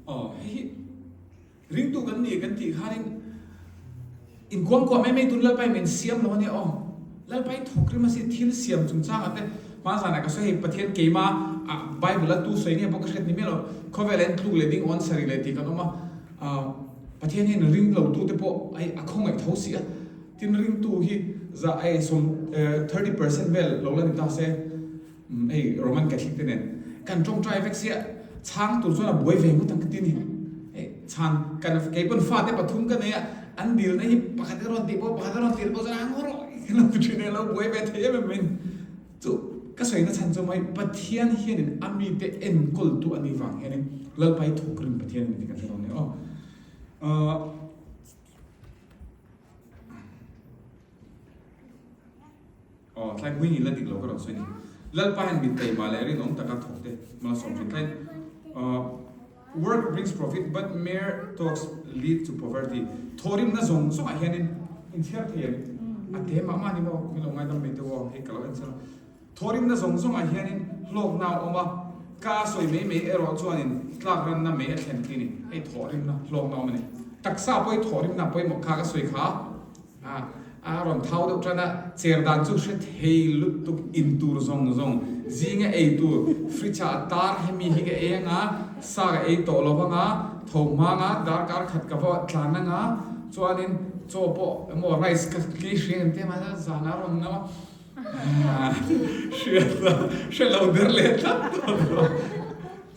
Aw hei hi ringtu kan ni kan tih khanin inkuangkuah mai mai tun Lalpa in min siam lo a nia aw. Lalpa hi thawk rim a si thil siam chungchangah te hma zanah ka sawi hei Pathian keima ah Bible a tu sawi nge pawh ka hriat ni miah lo khawvel ah hian tluk leh ding awn sarih leh tih kan awm a ah Pathian hian ring lo tu te pawh hei a khawngaih tho si a tin ringtu hi za hei sawm 30% vel lo la ni ta se. Hei Roman Catholic te nen kan tawngtai vek sia chhang tur chuan a buai ve ngawt ang ka ti ni. Hei chhan kan keipawn fate pathum ka nei a, an dilna hi pakhat a rawn tih pawh pakhat a rawn tirh pawh chuan a ngaw rawh i lo ti thin e, a lo buai ve thei em em mai ni. Chu. ka sawina chhan chu mai Pathian hianin a mite enkawltu a nih vang hianin Lalpa hi thawkrim Pathian a ni tih kan hre dawn a ni aw. Aw, thlai hmui ni la dik lo ka rawn sawi ni. Lalpa hian mit taima leh rinawm taka thawk te malsawm thin thlai Work brings profit but mere talks lead to poverty Thawhrimna zawng zawngah hianin inchhiar thei em? A te mah mah ni maw? Min lo ngaidam mai teuh aw, hei ka lo en chiang a. Thawhrimna zawng zawngah hianin hlawkna a awm a, ka sawi mai mai erawh chuanin tlakranna mai a thlen khi a ni. Hei thawhrimna hlawkna awm a ni. Taksa pawh hi thawhrimna pawimawh kha ka sawi kha. A a rawn thau deuh tan a, cher dan chu hre thei lutuk in tur zawng zawng zinga ei tur fridge ah a tar hemi hi ka ei anga sa ka ei tawh lo vanga tho hmang a darkar khat ka va tlan anga chuanin chaw pawh emaw rice ka kei hriang em te mahse zan a rawn ngam a hriat a hre lo der leh tlat tawh lo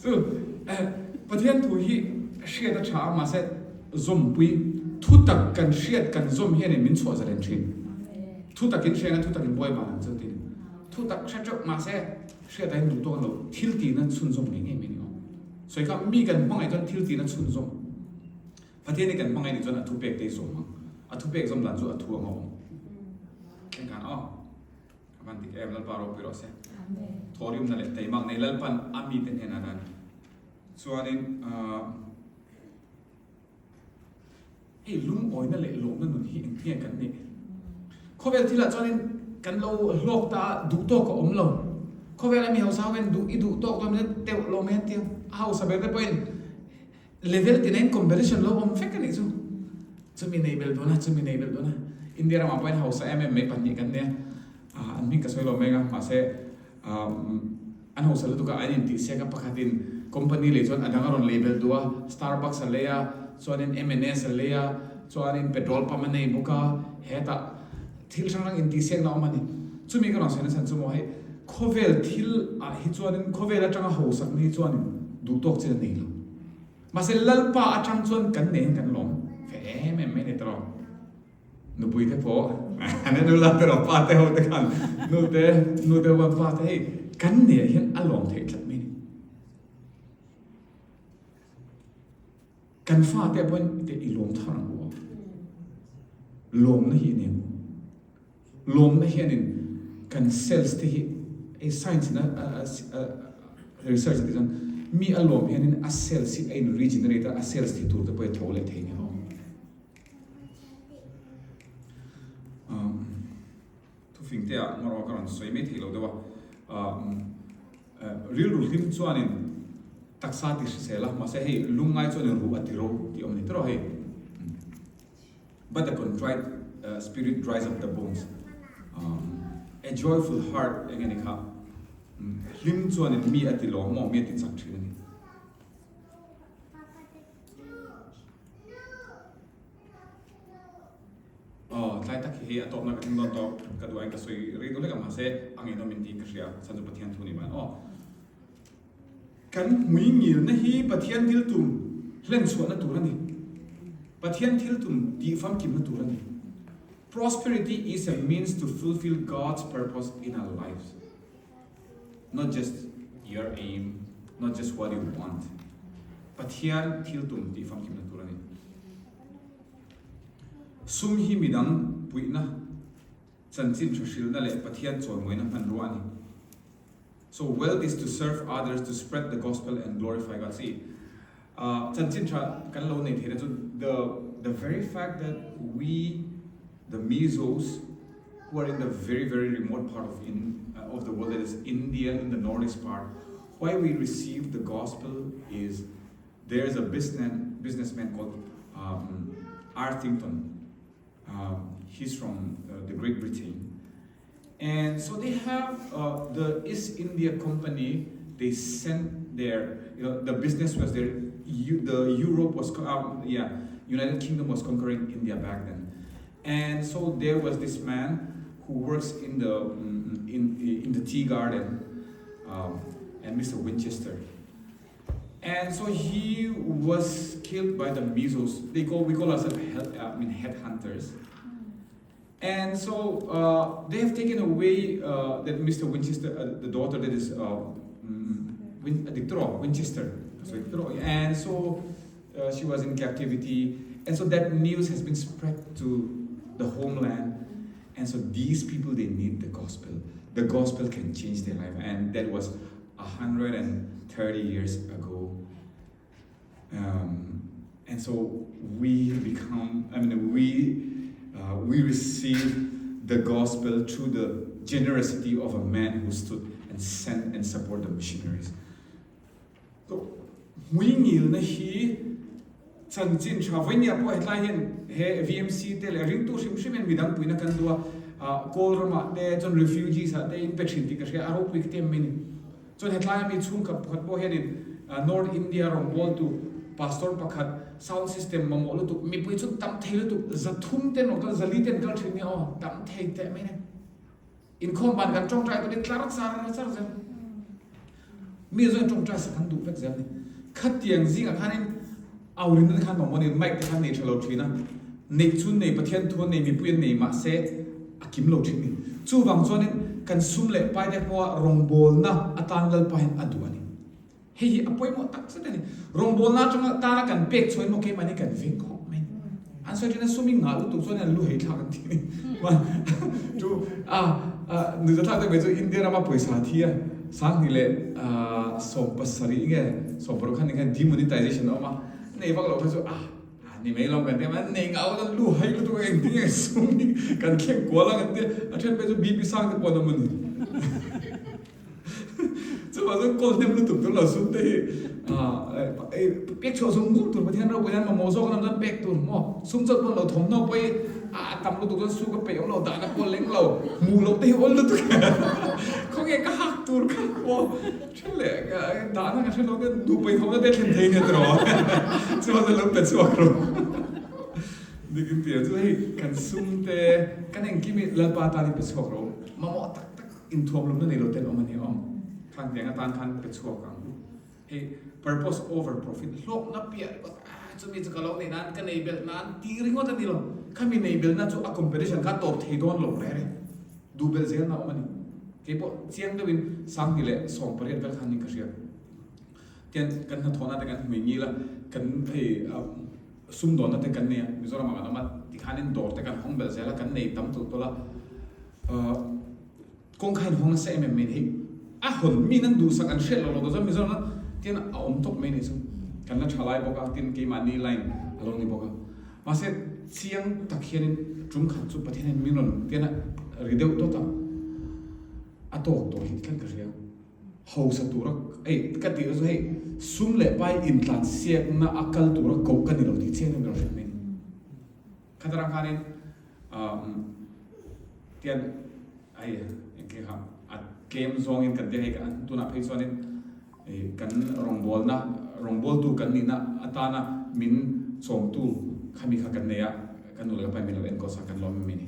chu Pathian thu hi hriat a tha a mahse Zawmpui, Thutak kan hriat kan zawm hianin min chhuah zalen thin. Thutakin hriang a thutakin buai van ang chu ti ni. Thutak hre teuh mahse hriat ahin duh tawk lo thil tihna chhunzawm ngei ngei mai ni aw. Sawi kha mi kan hmangaih chuan thil tihna chhunzawm. Pathian hi kan hmangaih nih chuan a thupek te hi zawm ang. A thupek zawm dan chu a thu ang a awm. Thleng khan aw. A van dik em Lalpa ropui rawh se. Thawhrimna leh teimak nei Lalpan a mite hnenah dan chuanin ahh. Hei lungawina leh lawmna nun hi engtinge kan neih? Khawvel thilah chuanin kan lo hlawk ta a, duh tawk a awm lo. Khawvela mi hausa ho hian duh i duh tawk dawn mai teuh lo mai an ti a, a hausa ber te pawhin level tinain competition lo awm vek a nih chu. Chumi nei belh dawn a, chumi nei belh dawn a. India ramah pawhin hausa em em mai pahnih kan nei a, an hming ka sawi lo mek a, mahse An hausa lutuk a, an intihsiak a, pakhatin company lei chuan a dang a rawn lei belh duh a, Starbucks a lei a, chuanin M&S a lei a, chuanin petrol pump a nei bawk a, hetah thil hrang hrang intihsiakna a awm a ni. Chumi ka rawn sawi nasa chu maw hei khawvel thil ah hi chuanin khawvel atanga hausakna hi chuanin duhtawk chin a nei lo. Mahse Lalpa atang chuan kan nei hian kan lawm fe em em mai a ni tawh. Nupui te pawh an en ula te rawh pa te ho te khan nu te nu te ho pa te hei kan neih hian a lawm theih tlat mai ni. Kan fa te pawhin te i lawm thar ang u. Lawmna hi i nei ang u. Lawmna hianin kan cells te hi hei science in a research a tih chuan mi a lawm hianin a cells hi a in regenerate a, a cells thi tur te pawh hi a tho leh thei nia aw. Thufing te ah ngarawh ka rawn sawi mai thei lo deuh a, rilru hlim chuanin taksa ti hrisel a, mahse hei lungngai chuanin ruh a ti ro tih awm a ni tawh hei. But the contrite spirit dries up the bones. A joyful heart eng nge ni kha? Hlim chuanin mi a ti lawm maw, mi a ti chak thin a ni. Aw, tlai tak hi hei a tawpna ka thleng dawn tawh, ka duh aiin ka sawi rei deuh hlek a, mahse a ngeihnawm in tiin ka hria, chhan chu Pathian thu ni mai aw. Kan hmui ngilna hi Pathian thil tum hlen chhuahna tur a ni. Pathian thil tum tih famkimna tur a ni. Prosperity is a means to fulfill God's purpose in our lives. Not just your aim, not just what you want. Pathian thil tum tih famkimna tur a ni. Sum hi midang puihna, chanchin tha hrilhna leh Pathian chawimawina hmanrua a ni. So wealth is to serve others to spread the gospel and glorify God. See, chanchin tha kan lo nei theihna chu the the very fact that we the Mizos who are in the very very remote part of in of the world that is India in the northeast part why we receive the gospel is there is a business businessman called um, Arthington um, he's from uh, the Great Britain And so they have uh, the East India Company, they sent their, you know, the business was there, the Europe was, um, yeah, United Kingdom was conquering India back then. And so there was this man who works in the, mm, in, in the tea garden, um, and Mr. Winchester. And so he was killed by the measles. They call, we call ourselves head, uh, I mean, headhunters. And so uh, they have taken away uh, that Mr. Winchester, uh, the daughter that is uh, mm, Win, uh, Winchester. So, and so uh, she was in captivity. And so that news has been spread to the homeland. And so these people, they need the gospel. The gospel can change their life. And that was 130 years ago. Um, and so we become, I mean, we, uh, we receive the gospel through the generosity of a man who stood and sent and support the missionaries. So, hmuingilna hi chanchin tha vawinia pawh hetlai hian he VMC te leh ringtu hrim hrim hian midang puina kan duh a, Kawl ramah te chuan refugees ah te in pe thin tih ka hria a, ropui ka ti em mai ni. Chuan hetlai ami chhungkhat pakhat pawh hianin North India rawngbawltu pastor pakhat sound system mamawh lutuk mipui chu tam thei lutuk 300 ten rawn kal 400 ten kal thin nia aw tam thei teh mai ni. Inkhawm ban kan tawngtai turin tlar char char zel. Mi zawng tawngtai sak an duh vek zel ni. Khatiang zingah khanin aurin te khan mamawh ni mic te khan nei tha lo thin a. Neih chu nei Pathian thu an nei mipui an nei mahse a kim lo thin ni. Chuvang chuanin kan sum leh pai te pawha rawngbawlna atan Lalpa hian a duh a ni. Hei hi a pawimawh tak zet a ni. Rawngbawlna atanga tana kan pek chhuah in maw keimahni kan veng khawp mai. An sawi thin a sum i ngah lutuk chuan an lu hei thlak an ti a ni. Chu a nuihza thlak deuh mai chu India rama pawisa thi a 2000 leh 17 nge 16 khan khan demonetization a awm a, nei vak loh kha chu a ni mai lo kan ti a, nei ngah lo lu hei lutuk a engtin nge sum hi kan thleng kual ang an ti a, a then phei chu BP sang te pawh an awm a ni. Chuvang chuan kawl hnem lutuk tur lo sum te hi pek chhuah zung zung tur Pathian ropui hian mamawh zawk an awm chuan pek tur maw sum chawt pawn lo thawmhnaw pawh hi a tam lutuk chuan su ka peih awm lo dahna pawh leng lo hmuh loh te hi awl lutuk khawnge ka hak tur kha maw then leh dahna ka hre lo te nupa inhawmna te thlen thei nia tiraw chuvang chuan lo pe chhuak rawh dik in tia chu hei kan sum te kan engkim hi Lalpa tan hi pe chhuak rawh mamawh tak tak Inthuamlumna nei lo ten awm a ni awm. Khan tiang atan khan pe chhuak ang. Hei purpose over profit hlawkna piah ringawt ah chumi chu ka lo nei nan ka nei belh nan ti ringawt a ni lo. Khami nei belhna chu a competition kha tawp thei dawn lo reh reh. Duh belh zelna awm a ni. Keipawh chiang deuhin 2018 vel khan in ka hria. Tian kan hnathawhna te kan hmui ngil a, kan hei sumdawnna te kan nei a, Mizoram ah kan awm a, tikhanin dawr te kan hawng belh zel a, kan nei tam tulh tulh a, kawngka in hawng nasa em em mai ni hei a hawn mi nan duhsak an hriat loh loh chuan Mizoram ah tian a awm tawp mai ni chu kan la tha lai bawk a, tin keimahni line a lo ni bawk a, mahse chiang tak hianin tum khat chu Pathian hian min rawn tian a ri deuh dawt a, a tawk tawh hi tlat ka hria. Hausa tura ei ka tih chu hei sum leh pai intlan siakna a kal tura koh ka ni lo tih chiang in rawn hrilh mai ni. Khatarang khanin tian hei engke kha a tlem zawngin kan tia hei tunah phei chuanin kan rawngbawlna rawngbawltu kan nihna atana min chawmtu khami kha kan nei a kan nu leh ka pa in min lo enkawl sak kan lawm em mai ni.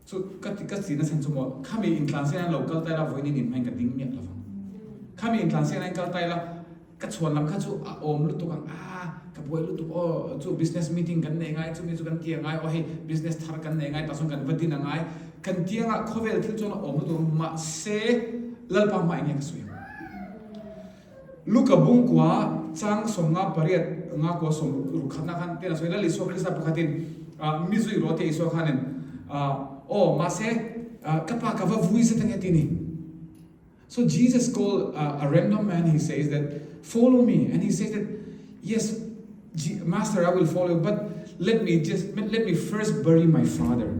Chu ka ti ka chihna chhan chu maw khami intlan sian lo kal taila vawiin in hmain ka ding miah lovang. Khami intlan sian in kal taila ka chhuan lam kha chu a awm lutuk ang a ka buai lutuk aw chu business meeting kan nei ngai chumi chu kan ti angai aw hei business thar kan nei ngai tah chuan kan va din angai kan tiangah khawvel thil chuan a awm lutuk ang mahse Lalpa hma enge ka sawi ang. Luka bungkua chang 58 nga kua sawm ruk khatna khan ten a sawi Lal Isua Krista pakhatin mi zui rawh tia Isua khanin aw mahse ka pa ka va vui zet ange ti ni. So Jesus called a random man he says that follow me and he says that yes master I will follow you but let me just let me first bury my father.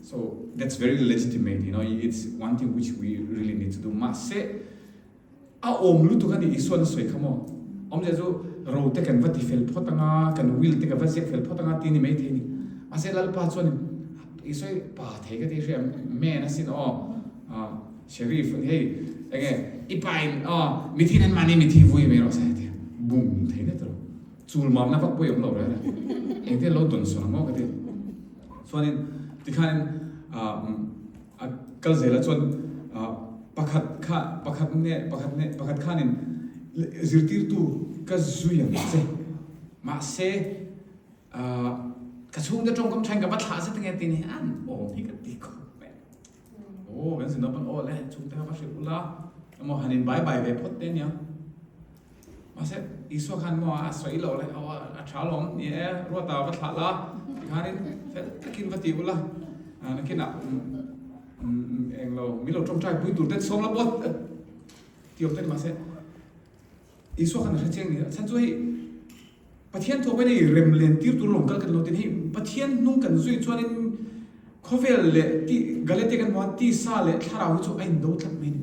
So that's very legitimate you know it's one thing which we really need to do mahse A awm lutuk a ni Isuan a sawi kha maw? Awmzia chu ro te kan va ti fel phawt anga, kan will te kan va ziak fel phawt anga tih a ni maithei a ni. Mahse Lalpa chuan Isua hi pa thei ka tih hria man asin aw, Sheriff hei enge i pa in aw mithi nan mahni mithi vui mai rawh se a ti a, bum thei na tur chul mamna vak pawh i awm lo reng a, engtin lo dawnsawn ang maw ka ti. Chuanin tikhanin A kal zela chuan pakhat kha pakhat nge pakhat nge pakhat khanin zirtirtu ka zui ang che mahse. Ka chhungte tawngkam thain ka va thlah zet ange tih ni an awm hi ka ti khawp mai. Aw kan zin pawn aw le chhungte kha va hrilh ula emaw han in bai bai ve phawt te ania. Mahse Isua khan maw a sawi lo le aw a tha alawm ni e Ruata va thlah la tikhanin fel takin va ti ula nakinah englo min lo tawngtai pui tur ten sawm la pawh ti awm te ni mahse Isua khan a hre chiang ni a chhan chu hei Pathian thu pawhin hei rem len tir tur lawng kal kan lo tin hei Pathian hnung kan zui chuanin khawvel leh ti Galatia kan hmu a tisa leh thlarau hi chu a indo tlat mai a ni.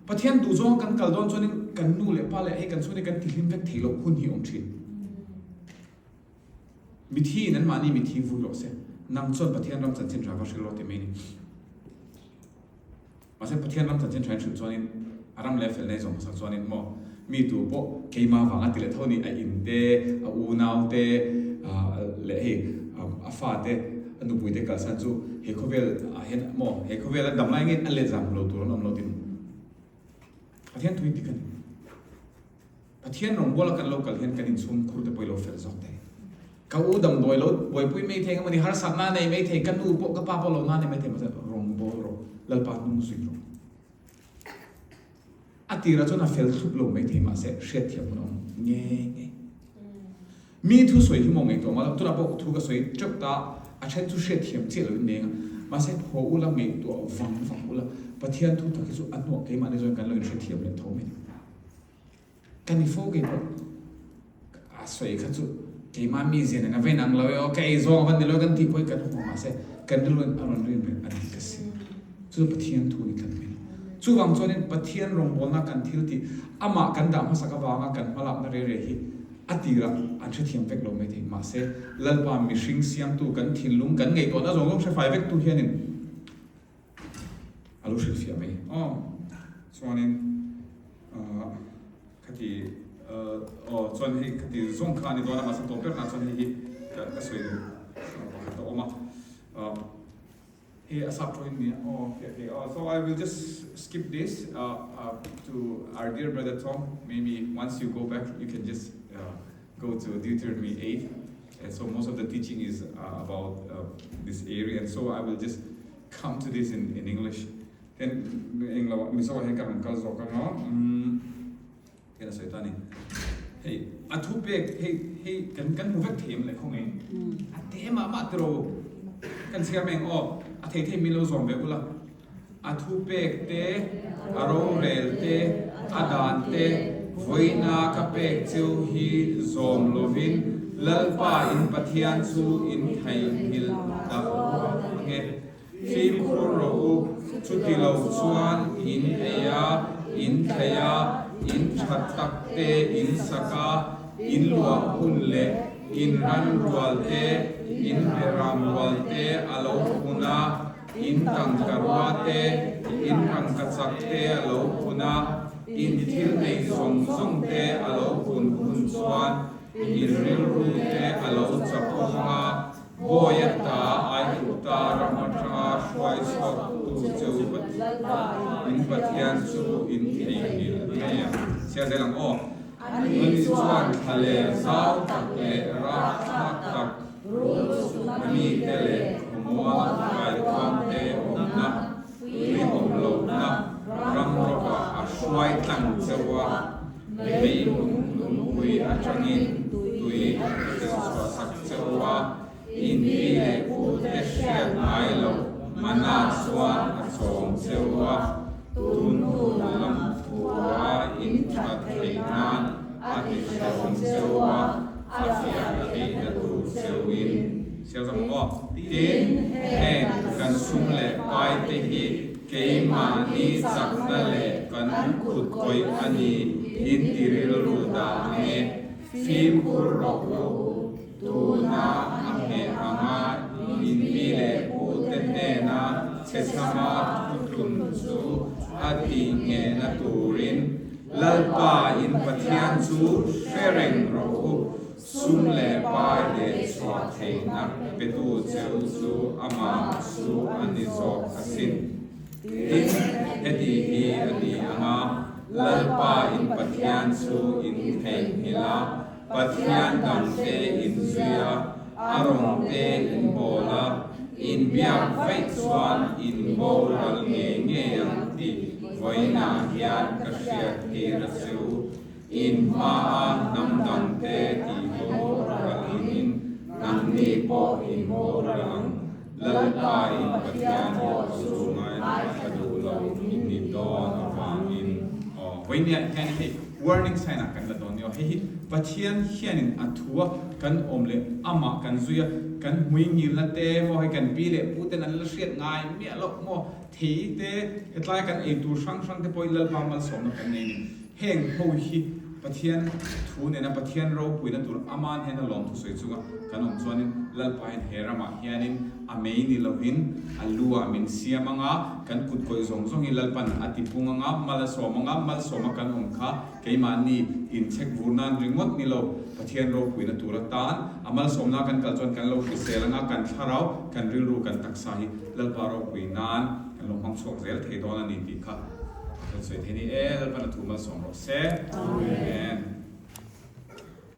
Pathian duh zawng kan kal dawn chuanin kan nu leh pa leh hei kan chhungte kan tihlim vek theih loh hun hi a awm thin. Mithi in anmahni mithi vui rawh se, nang chuan Pathian ram chanchin tha va hrilh rawh ti mai a ni. Mahse Pathian ram chanchin thain hrilh chuanin a ram leh fel nei zawng hmasak chuanin maw mi tu pawh keimah vanga ti leh tho ni a in te, a unau te leh hei a fa te, a nupui te kalsan chu he khawvel ah hian maw he khawvel a dam lai ngei a let zam lo tur an awm lo tin Pathian thu in ti kha ni. Pathian rawngbawla kan lo kal hian kan inchhung khur te pawh i lo fel zawk thei. Ka u damdawi lo buaipui mai thei emaw ni, harsatna nei mai thei, ka nu pawh ka pa pawh lo na nei mai thei mahse rawngbâwl rawh, Lalpa hnung zui rawh. A tirah chuan a fel thlup lo mai thei mahse hriatthiam hun a awm ngei ngei. Mi thusawi hi maw ngaihtuah mah lo, tunah pawh thu ka sawi teuh ta, a then chu hriatthiam chiah loin neng a, mahse haw ula ngaihtuah vang vang ula, Pathian thu tak hi chu a hnuah keimahni zawng kan lo inhrethiam leh tho mai ni. Ka ni fo kei pawh a sawi kha chu keimah mi zia nen a va inang lo e aw, ka ei zawng a va ni lo e kan tih pawh hi kan haw mahse kan rilru in a rawn rin reng a ni ka si. Chu chu Pathian thu a ni tlat mai. Chuvang chuanin Pathian rawngbawlna kan thil tih amah kan dah hmasak avanga kan hmalakna rei rei hi a tirah an hrethiam vek lo mai thei. Mahse Lalpa mihring siamtu kan thinlung kan ngaihtuahna zawng zawng hrefai vektu hianin A lo hrilhfiah mai. Aw, chuanin khati aw chuan hei khati zawng kha a ni dawn a, mahse tawp berna chuan hei hi ka sawi duh pakhat a awm a. Hei a sap tawhin nia, aw okay okay aw so I will just skip this to our dear brother Tom, maybe once you go back you can just go to Deuteronomy 8 and so most of the teaching is about this area and so I will just come to this in in English ten eng lo Mizo ah hian ka rawn kal zawk ang a umm ten a sawi ta a ni hei a thu pek hei hei kan kan hmu vek thei em le khawnge a te mah mah tiro kan chhiar mai ang aw a thei thei min lo zawm ve ula A thupek te, a rorel te, a dan te, vawiina ka pek cheu hi zawm lovin Lalpa in Pathian chu in theihnghilh dah ang e. Fimkhur rawh u, chuti lo chuan in ei a, in thei a, in tha tak te in sak a, in luah hun leh in ran rual te, in beram rual te a lo hun a, In tangka rua te, in rangkachak te a lo hun a, in thil neih zawng zawng te a lo hun hun chuan in rilru te a lo chapawm ang a, bawi ata Aigupta ram atanga hruai chhuaktu cheu in Pathian chu in theihnghilh mai ang. Chhiar zel ang aw. Ani chuan thla leh zau tak leh rapthlak tak A mite leh khawmual kaithuamte awmna, tui awm lohna ram rawkah a hruai tlang cheu a, leilung lungpui atangin tui a tichhuahsak cheu a, in pi leh pute hriat ngai loh mana chuan a chawm cheu a, tun hnu lam thua in that theih nan a ti hrehawm cheu a, a fiah theihna tur cheuin siam zawk ang aw. Tin, heng kan sum leh pai te hi keimahni chakna leh kan kut kawih a ni in ti rilru dah ang e. Fimkhur rawh u, tuna a ngheh anga in pi leh pu te hnena chhechhama thutlun chu a tih nghehna turin Lalpa in Pathian chu hre reng rawh u, sum leh pai leh chhuah theihna petu cheu chu amah chu a ni zawk asin. Tin, heti hi a ni ang a, Lalpa in Pathian chu in theihnghilh a, Pathian dangte in zui a. A rawn te in bawl a, in biak vaih chuan in boral ngei ngei ang tih vawiinah hian ka hriat tir a che u. In hmaa hnam dangte tih boral angin nangni pawh in boral ang. Lalpa in Pathian aw chu ngaithla duh lo in ni dawn avangin. Aw, vawinia hian hei warning sign ah kan la dawn ni aw. Hei hi Pathian hianin a thu a kan awm leh amah kan zui a, kan hmui ngilna te maw hei kan pi leh pu ten an la hriat ngai miah loh maw thei te hetlai kan ei tur hrang hrang te pawhin Lalpa malsawmna kan nei a ni. Heng ho hi Pathian thu nena Pathian ropuina tur aman hian a lawm thusawi chunga kan awm chuanin Lalpain he ramah hianin a mei ni lovin a lu ah min siam anga, kan kut kawih zawng zawng hi Lalpan a ti pung anga, mal a sawm anga, malsawma kan awm kha keimahni inchhek vur nan ringawt ni lo Pathian ropuina tur atan a malsawmna kan kal chuan kan lo hrisel anga, kan thlarau, kan rilru, kan taksa hi Lalpa ropui nan kan lo hmang chhuak zel thei dawn a ni tih kha. Kan sawi thei ni e, Lalpan a thu malsawm rawh se. Amen.